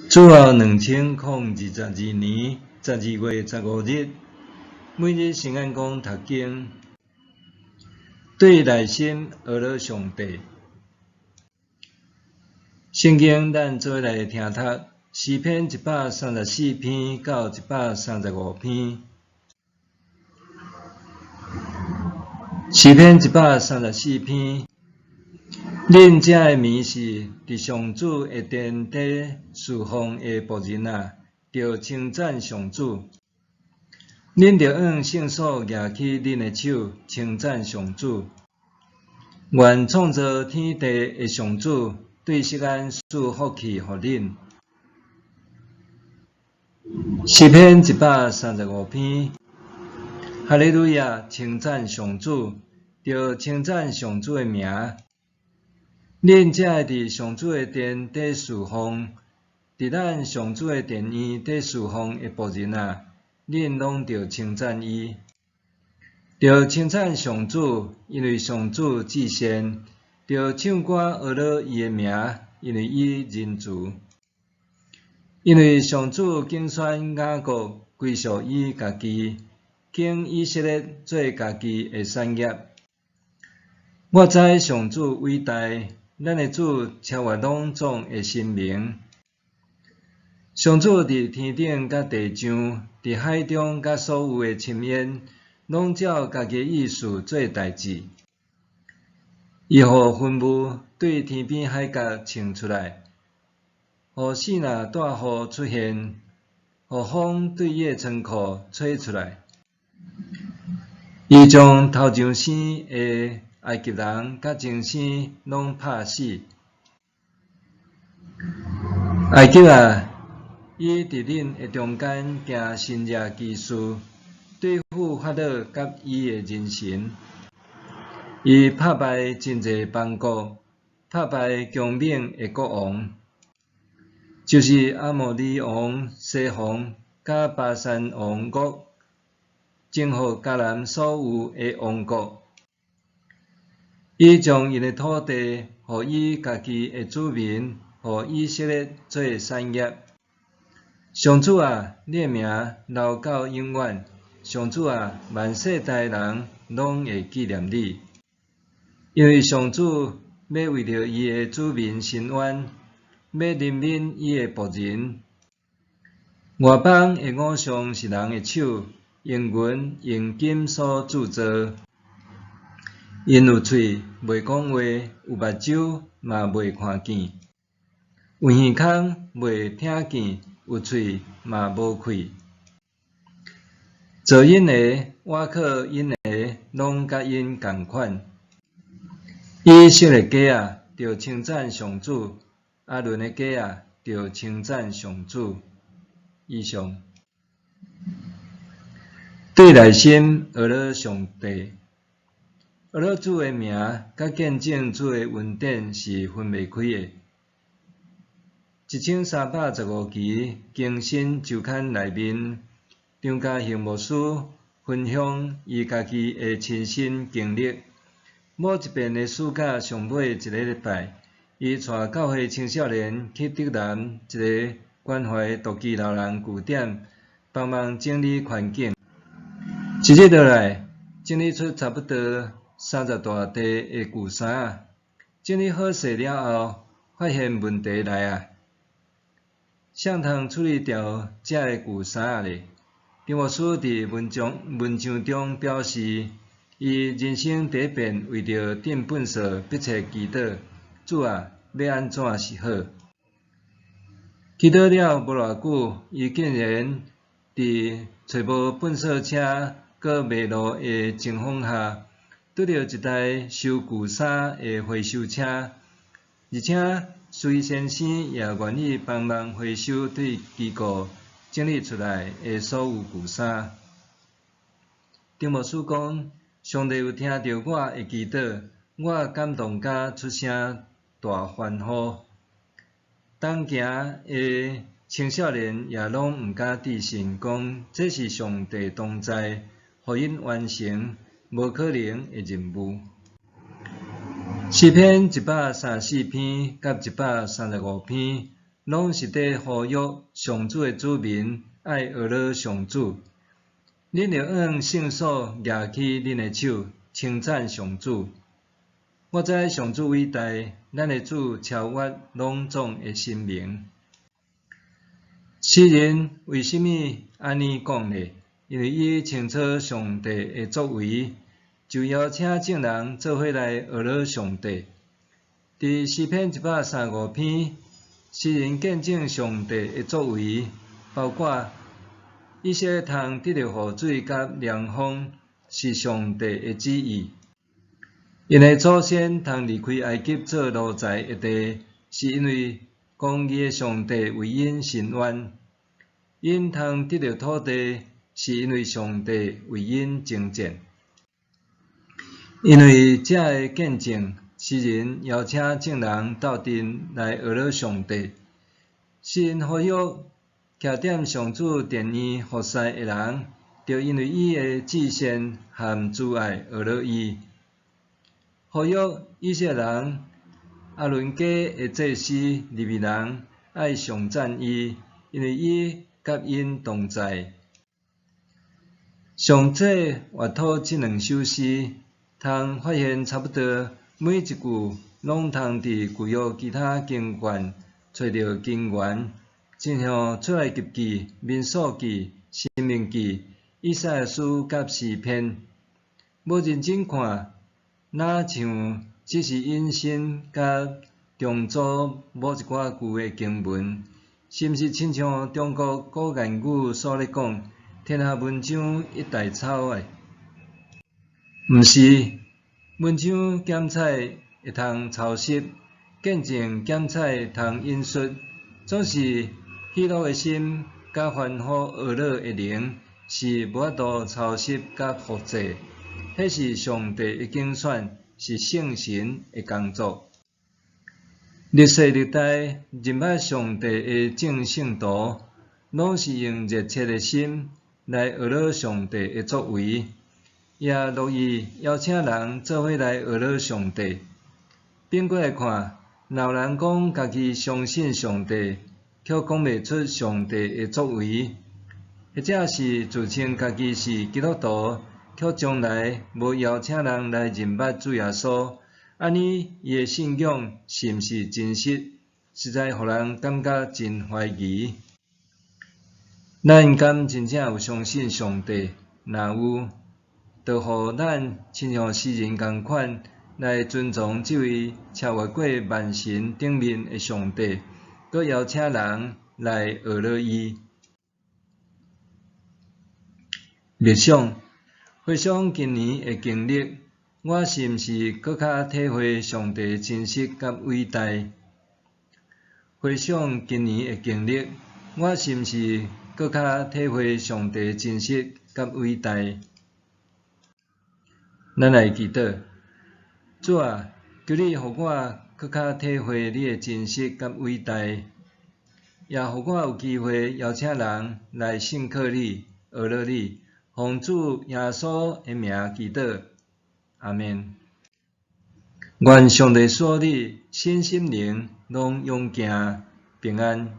主後2022年12月15日，每日聖眼光讀經，對內心學了上帝。聖經咱做伙來聽讀詩篇134篇到135篇。詩篇一百三十四篇。恁遮的暝時，佇上主的殿底事奉的僕人啊，著稱讚上主。恁著向聖所舉起恁的手，稱讚上主。願創造天地的上主，對錫安賜福氣予恁。詩篇一百三十五篇。哈利路亞，稱讚上主，著稱讚上主的名。恁遮的佇上主的殿底事奉，佇咱上主的殿院底事奉的僕人啊，恁攏著稱讚伊，著稱讚上主，因為上主至善；著唱歌學了伊的名，因為伊仁慈。因為上主揀選雅各，歸屬伊家己，揀以色列做家己的產業。我知上主偉大，咱的主超越攏總的神明。上主佇天頂佮地上，佇海中佮所有的深淵，攏照家己的意思做代誌。伊予雲霧對天邊海角衝出來，予四若大雨出現，予風對伊的倉庫吹出來。伊將頭上生的埃及人佮前生攏拍死。埃及啊，伊佇恁的中間行神蹟奇事，對付法老佮伊的人神。伊拍敗真濟邦國，拍敗強猛的國王，就是亞摩利王西宏佮巴珊王噩，征服迦南所有的王國。伊將𪜶的土地予伊家己的子民，予以色列做產業。上主啊，你的名留到永遠。上主啊，萬世代人攏會紀念你。因為上主欲為著伊的子民伸冤，欲憐憫伊的僕人。外邦的偶像是人的手，用銀用金所鑄造。𪜶有喙，袂講話；有目睭，嘛袂看見；有耳孔，袂聽見；有喙，嘛無氣。造𪜶的、倚靠𪜶的，攏佮𪜶仝款。以色列家啊，著稱讚上主；亞倫的家啊，著稱讚上主。以上。對內心學了上帝。學了主的名，佮見證主的恩典是分袂開的。1315期更新週刊內面，張家興牧師分享伊家己的親身經歷。某一遍的暑假上尾一个禮拜，伊帶教會青少年去竹南一个關懷獨居老人據點，幫忙整理環境。一日落來，整理出差不多30大袋的舊衫。整理好勢了後，發現問題來啊！啥通處理掉這个舊衫咧？張牧師佇文章中表示，伊人生第一遍為著擲糞埽迫切祈禱，主啊，欲按怎是好？祈禱了無偌久，伊竟然佇揣無糞埽車閣迷路的情況下，拄著一台收舊衫的回收車，而且徐先生也願意幫忙回收對機構整理出來的所有舊衫。張牧師講：上帝有聽著我的祈禱，我感動甲出聲大歡呼。同行的青少年也攏毋敢置信，講這是上帝同在，予𪜶完成無可能的任務。詩篇134篇佮135篇，攏是佇呼籲上主的子民愛學樂上主。恁著按聖所舉起恁的手，稱讚上主。我知上主偉大，咱的主超越攏總的神明。詩人為啥物按呢講呢？因為伊清楚上帝的作為，就邀請眾人做伙來學樂上帝。佇詩篇135篇，詩人見證上帝的作為，包括以色列通得著雨水佮涼風，是上帝的旨意。𪜶的祖先通離開埃及做奴才的地，是因為公義的上帝為𪜶伸冤。𪜶通得著土地，是因為上帝為𪜶征戰。因為這个見證，詩人邀請眾人鬥陣來學樂上帝。詩人呼籲徛踮上主殿院服侍的人，著因為伊的至善和慈愛學樂伊。呼籲以色列人、亞倫家的祭司、利未人愛頌讚伊，因為伊佮𪜶同在。上濟閱讀這兩首詩，通發現差不多每一句攏通佇舊約其他經卷揣著根源，親像出埃及記、民數記、申命記、以賽亞書佮詩篇。無認真看，若像只是引申佮重組某一寡句的經文，是毋是親像中國古諺語所咧講，天下文章一大抄的？毋是，文章檢採會通抄襲，見證檢採通引述，總是喜樂的心佮歡呼學樂的靈是無法度抄襲佮複製。彼是上帝的揀選，是聖神的工作。歷世歷代認捌上帝的眾聖徒，攏是用熱切的心來學樂上帝的作為，也樂意邀請人做伙來學樂上帝。反過來看，若有人講家己相信上帝，卻講袂出上帝的作為，或者是自稱家己是基督徒，卻從來無邀請人來認捌主耶穌，按呢伊的信仰是毋是真實？實在予人感覺真懷疑。咱敢真正有相信上帝？若有，就予咱親像詩人仝款來尊崇這位超越過萬神頂面的上帝，閣邀請人來學樂伊。默想，回想今年的經歷，我是毋是閣較體會上帝的真實佮偉大？回想今年的經歷，我是毋是閣較體會上帝的真實佮偉大？咱來祈禱，主啊，求你予我閣較體會你的真實佮偉大，也予我有機會邀請人來信靠你、學樂你。奉主耶穌的名祈禱，阿們。願上帝賜予你身心靈攏勇健平安。